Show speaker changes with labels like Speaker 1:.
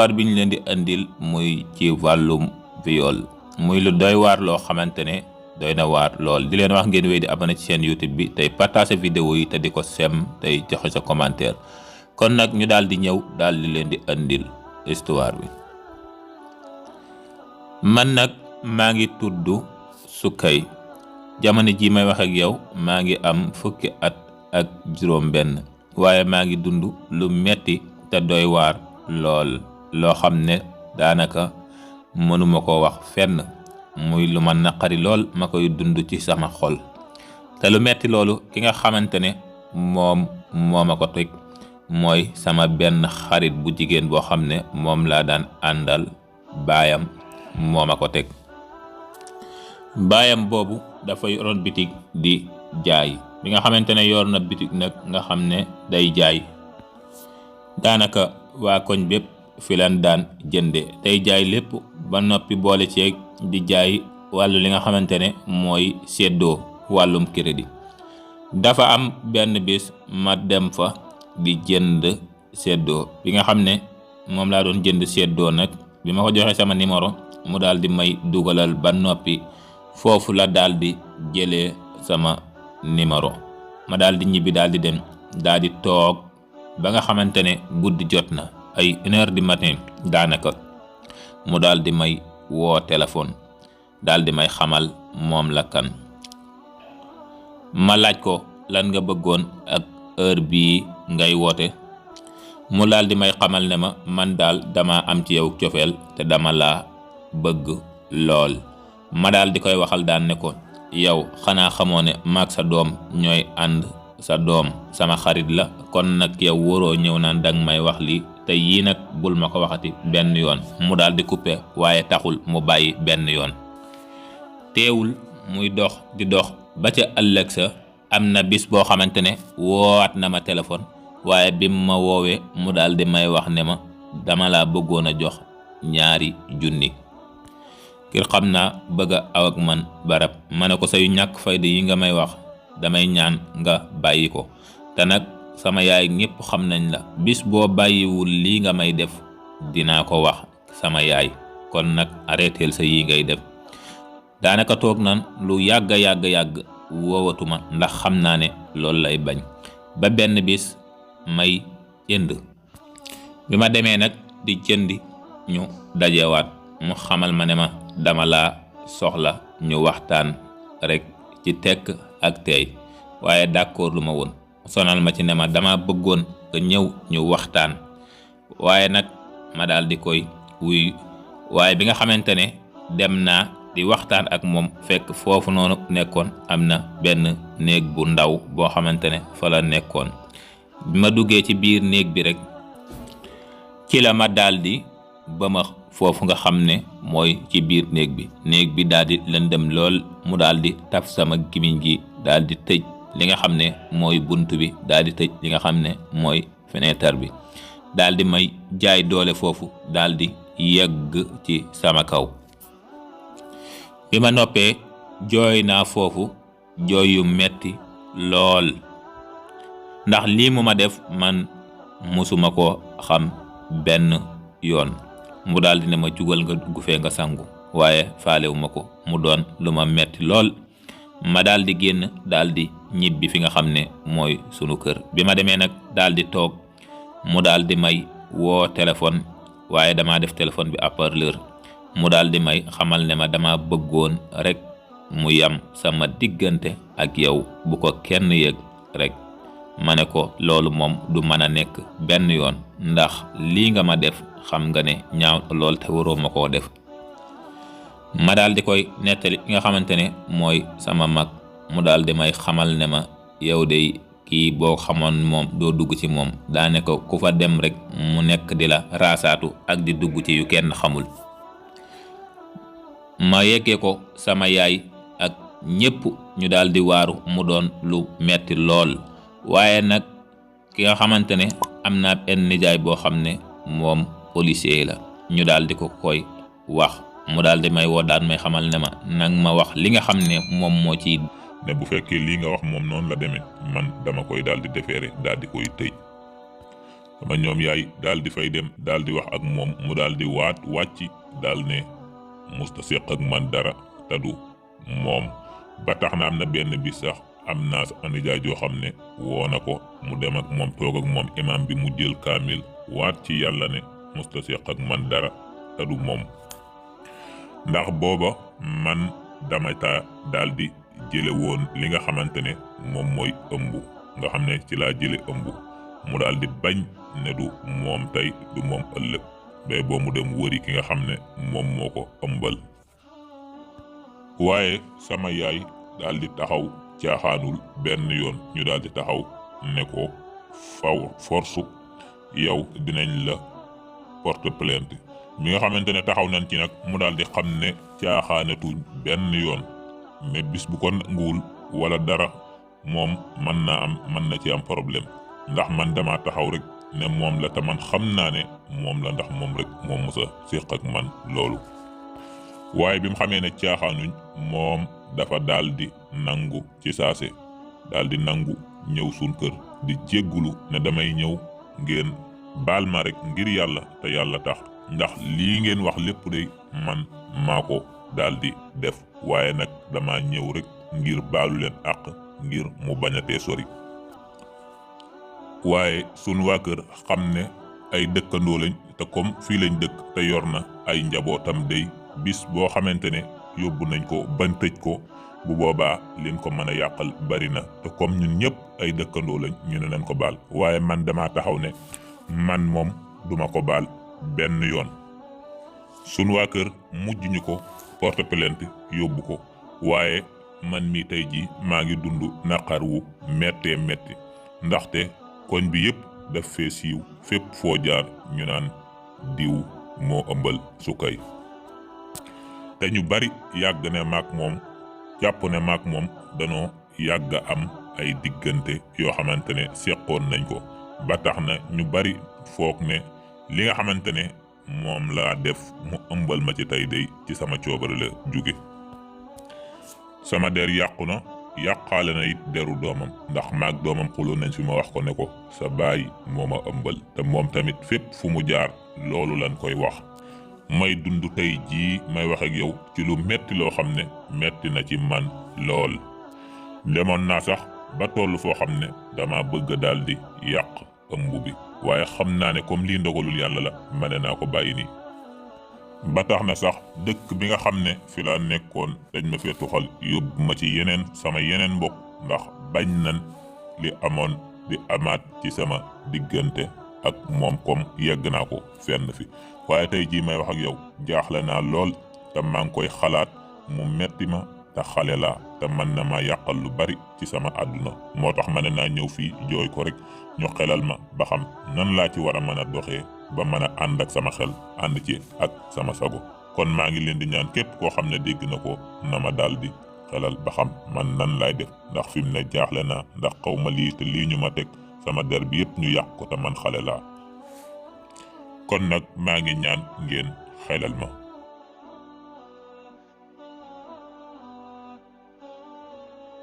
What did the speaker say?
Speaker 1: histoire bi ñu leen di andil muy ci wàllum viol muy lu doy waar loo xamante ne doy na waar lool. di leen wax ngeen wéy di abonné ci chaîne YouTube bi tey partager vidéo yi te di ko sem tey joxe sa commentaire. kon nag ñu daal di ñëw daal di leen di andil histoire bi. man nag maa ngi tudd Sukay, jamono ji may wax ak yow maa ngi am fukki at ak juróom benn, waaye maa ngi dund lu metti te doy waar lool loo xam ne daanaka mënuma ko wax fenn, muy lu ma naqari lool ma koy dund ci sama xol. te lu metti loolu ki nga xamante ne moom moo ma ko teg mooy sama benn xarit bu jigéen boo xam ne moom laa daan àndal. baayam moo ma ko teg. baayam boobu dafa yoroon bitig di jaay, bi nga xamante ne yor na bitig nag nga xam ne day jaay, daanaka waa koñ bépp fi lan daan jënde tey jaay lépp ba noppi boole ceeg di jaay wàllu li nga xamante ne mooy seddoo wàllum crédit. dafa am benn bis ma dem fa di jënd seddoo, bi nga xam ne moom laa doon jënd seddoo nag bi ma ko joxee sama numéro mu daal di may dugalal ba noppi foofu la daal di jëlee sama numéro. ma daal di ñibbi daal di dem daal di toog ba nga xamante ne guddi jot na ay 1h du matin daanaka mu daal di may woo téléphone daal di may xamal moom la kan. ma laaj ko lan nga bëggoon ak heure bii ngay woote. mu daal di may xamal ne ma man daal dama am ci yow cofeel te dama laa bëgg lool. ma daal di koy waxal daan ne ko yow xanaa xamoo ne maag sa doom ñooy ànd, sa doom sama xarit la, kon nag yow waroo ñëw naan danga may wax lii te yii nag bul ma ko waxati benn yoon. mu daal di coupé waaye taxul mu bàyyi benn yoon. teewul muy dox di dox ba ca ëllëg sa am na bis boo xamante ne woowaat na ma téléphone, waaye bi ma woowee mu daal di may wax ne ma dama laa bëggoon a jox 2 junni ngir xam naa bëgg a aw ak man barab. ma ne ko say ñàkk fayda yi nga may wax damay ñaan nga bàyyi ko, te nag sama yaay ñépp xam nañ la, bis boo bàyyiwul lii nga may def dinaa ko wax sama yaay, kon nag arrêteel sa yi ngay def. daanaka toog nan lu yàgg woowatuma ndax xam naa ne loolu lay bañ. ba benn bis may jënd, bi ma demee nag di jëndi ñu dajewaat mu xamal ma ne ma dama laa soxla ñu waxtaan rek ci tekk ak tey, waaye d'accord lu ma woon. sonal ma ci ne ma dama bëggoon nga ñëw ñu waxtaan, waaye nag ma daal di koy wuy. waaye bi nga xamante ne dem naa di waxtaan ak moom fekk foofu noonu nekkoon am na benn néeg bu ndaw boo xamante ne fa la nekkoon. bi ma duggee ci biir néeg bi rek ci la ma daal di ba ma foofu nga xam ne mooy ci biir néeg bi daal di lëndëm lool. mu daal di taf sama gimiñ gi daal di tëj li nga xam ne mooy bunt bi, daal di tëj li nga xam ne mooy fenêtre bi, daal di may jaay doole foofu, daal di yegg ci sama kaw. bi ma noppee jooy naa foofu jooy yu metti lool, ndax lii mu ma def man musuma ko xam benn yoon. mu daal di ne ma jugal nga dugg fee nga sangu, waaye faalewu ma ko, mu doon lu ma metti lool. ma daal di génn daal di ñibbi fi nga xam ne mooy sunu kër. bi ma demee nag daal di toog mu daal di may woo téléphone, waaye dama def téléphone bi haut-parleur. mu daal di may xamal ne ma dama bëggoon rek mu yam sama diggante ak yow, bu ko kenn yëg rek. ma ne ko loolu moom du mën a nekk benn yoon, ndax lii nga ma def xam nga ne ñaaw lool te waroo ma koo def. ma daal di koy nettali ki nga xamante ne mooy sama mag. mu daal di may xamal ne ma yow de kii boo xamoon moom doo dugg ci moom, daane ko ku fa dem rek mu nekk di la raasaatu ak di dugg ci yu kenn xamul. ma yeggee ko sama yaay ak ñépp ñu daal di waaru, mu doon lu metti lool. waaye nag ki nga xamante ne am naa benn nijaay boo xam ne moom policier la, ñu daal di ko koy wax. mu daal di may woo daan may xamal ne ma nang ma wax li nga xam ne moom moo ci
Speaker 2: ne bu fekkee lii nga wax moom noonu la demee man dama koy daal di defeere daal di koy tëj. sama ñoom yaay daal di fay dem daal di wax ak moom mu daal di wàcc daal ne musta séq ak man dara te du moom. ba tax na am na benn bi sax am naa sa anijaay joo xam ne woo na ko mu dem ak moom toog ak moom imam bi mu jël kaamil waat ci yàlla ne musta séq ak man dara te du moom. ndax booba man dama taa daal di jële woon li nga xamante ne moom mooy ëmb nga xam ne ci laa jële ëmb mu daal di bañ ne du moom tey du moom ëllëg bay boo mu dem wëri ki nga xam ne moom moo ko ëmbal. waaye sama yaay daal di taxaw caaxaanul benn yoon ñu daal di taxaw ne ko force yow dinañ la porte plainte. mi nga xamante ne taxaw nañ ci nag mu daal di xam ne caaxaanatuñ benn yoon mais bis bu ko nanguwul wala dara moom mën na ci am problème ndax man dama taxaw rek ne moom la te man xam naa ne moom la ndax moom rek moom musa séq ak man loolu. waaye bi mu xamee ne caaxaanuñ moom dafa daal di nangu ci saase daal di nangu ñëw suñ kër di jéggulu ne damay ñëw ngeen baal ma rek ngir yàlla te yàlla tax ndax lii ngeen wax lépp de man maa ko daal di def waaye nag dama ñëw rek ngir baalu leen àq ngir mu bañatee sori. waaye sun waa kër xam ne ay dëkkandoo lañ te comme fii lañ dëkk te yor na ay njabootam day bis boo xamante ne yóbbu nañ ko ban tëj ko bu boobaa leen ko mën a yàqal bari na te comme ñun ñëpp ay dëkkandoo lañ ñu ne nañ ko baal. waaye man dama taxaw ne man moom duma ko baal benn yoon. sun waa kër mujj ñu ko porte plainte yóbbu ko waaye man mi tey ji maa ngi dund naqar wu méttee métti ndaxte koñ bi yëpp daf fee siiw fépp foo jaar ñu naan diw moo ëmbal Sukay te ñu bari yàgg ne maak moom jàpp ne maak moom danoo yàgg am ay diggante yoo xamante ne seqoon nañ ko ba tax na ñu bari foog ne li nga xamante ne moom laa def mu ëmbal ma ci tey day ci sama coobare la jóge. sama der yàqu na yàqaale na it deru doomam ndax maag doomam xuloo nañ fi ma wax ko ne ko sa baay moo ma ëmbal te moom tamit fépp fu mu jaar loolu lañ koy wax. may dund tey jii may wax ak yow ci lu metti loo xam ne metti na ci man lool. demoon naa sax ba toll foo xam ne dama bëgg daal di yàq ëmb bi waaye xam naa ne comme lii ndogalul yàlla la mane naa ko bàyyi nii. ba tax na sax dëkk bi nga xam ne fi laa nekkoon dañ ma fee tuxal yóbbu ma ci sama yeneen mbokk ndax bañ nan li amoon di amaat ci sama diggante ak moom comme yegg naa ko fenn fi. waaye tey jii may wax ak yow jaaxle naa lool te maa ngi koy xalaat mu metti ma te xale laa te mën na ma yàqal lu bari ci sama àdduna moo tax ma ne naa ñëw fii jooy ko rek ñu xelal ma ba xam nan laa ci war a mën a doxee ba mën a ànd ak sama xel ànd ci ak sama sago. kon maa ngi leen di ñaan képp koo xam ne dégg na ko na ma daal di xelal ba xam man nan laay def ndax fi mu ne jaaxle naa ndax xaw ma lii te lii ñu ma teg sama der bi yëpp ñu yàq ko te man xale laa. kon nag maa ngi ñaan ngeen xelal ma.